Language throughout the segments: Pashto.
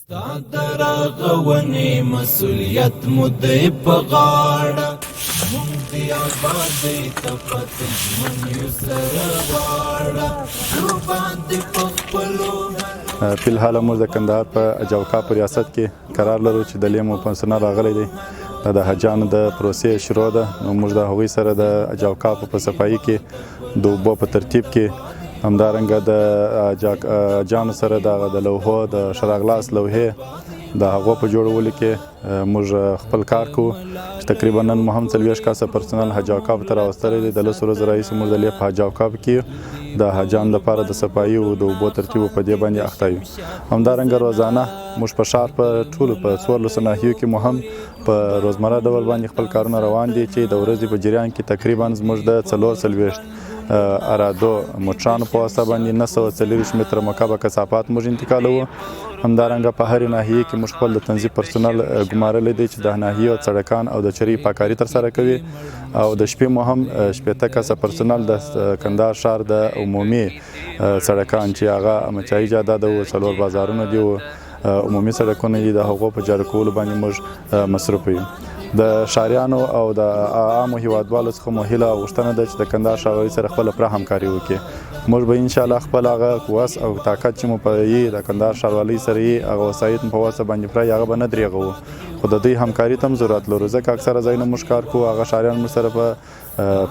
ستا د رغونې مسؤلیت مو دی په غاړه، موږ دې آبادۍ ته په تل ژمن یو سره غواړه، کړو باندې په خپلو. فی الحال موږ د کندهار په اجاوکا په ریاست کې قرار لرو چې د لیمو پنسونه راغلی دی. دا د حجانو د پروسې شروع ده، نو موږ د هغوی سره د اجاوکا په صفایي کې، د اوبو په ترتیب کې، همدارنګه د حجانو سره د لوحو، د شراغلاس لوحې د هغو په جوړولو کې موږ خپل کار کوو چې تقریبا نن مو هم 40 کسه پرسونل حج اوقاف ته راوستلی دی. د 10 ورځو راهیسې موږ د لیپ حج اوقاف کې د حجانو لپاره د صفایي او د اوبو ترتیب په دې باندې اخته یو. همدارنګه روزانه موږ په ښار په ټولو په 14 ناحیو کې مو هم په روزمره ډول باندې خپل کارونه روان دي چې د ورځې په جریان کې تقریبا زموږ د 44 ارادو موټرانو په واسطه باندې 924 متره مکعبه کثافات موږ انتقالوو. همدارنګه په هرې ناحیې کې موږ خپل د تنظیف پرسونل ګمارلی دی چې د ناحیو سړکان او د چرې پاکاري ترسره کوي، او د شپې مو هم 60 کسه پرسونل د کندهار ښار د عمومي سړکان چې هغه امچایي جاده ده او څلور بازارونه دي او عمومي سړکونه دي، د هغو په جارو کولو باندې موږ مصروف یو. د ښاریانو او د عامو هیوادوالو څخه مو هیله او غوښتنه ده چې د کندهار ښاروالۍ سره خپله پوره همکاري وکړي. موږ به انشاءالله خپل هغه وس او طاقت چې مو په یي د کندهار ښاروالۍ سره یي، هغه وسایط مو په وسه باندې پوره یي، هغه به نه درېغوو، خو د دوی همکاري ته هم ضرورت لرو، ځکه اکثره ځایونه موږ کار کوو، هغه ښاریان موږ سره په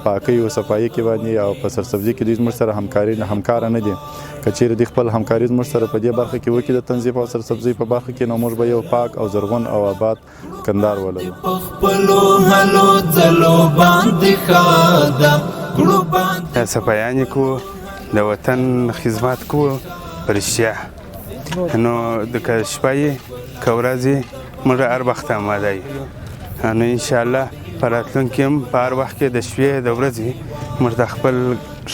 پاکۍ او صفایي کې باندې او په سرسبزي کې دوی زموږ سره همکاري همکاره نه دي. که چیرې دوی خپل همکاري زموږ سره په دې برخه کې وکړي، د تنظیف او سرسبزۍ په برخه کې، نو موږ به یو پاک او زرغون او آباد کندهار ولرو. په خپلو هلو ځلو باندې ښاده کړو باندې صفایانې کوو، د وطن خدمت کوو په رښتیا. نو د که شپه یې که ورځ یې، موږ هر وخت آماده یو. نو انشاءالله په راتلونکي هم په هر وخت کې، د شپې د ورځې، موږ د خپل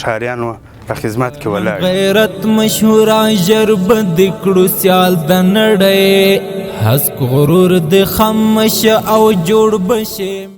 ښاریانو په خدمت کې ولاړ یو. غیرت مشهوره ژر به دې کړو سیال د نړۍ، هسک غرور د خمش او جوړ بشي.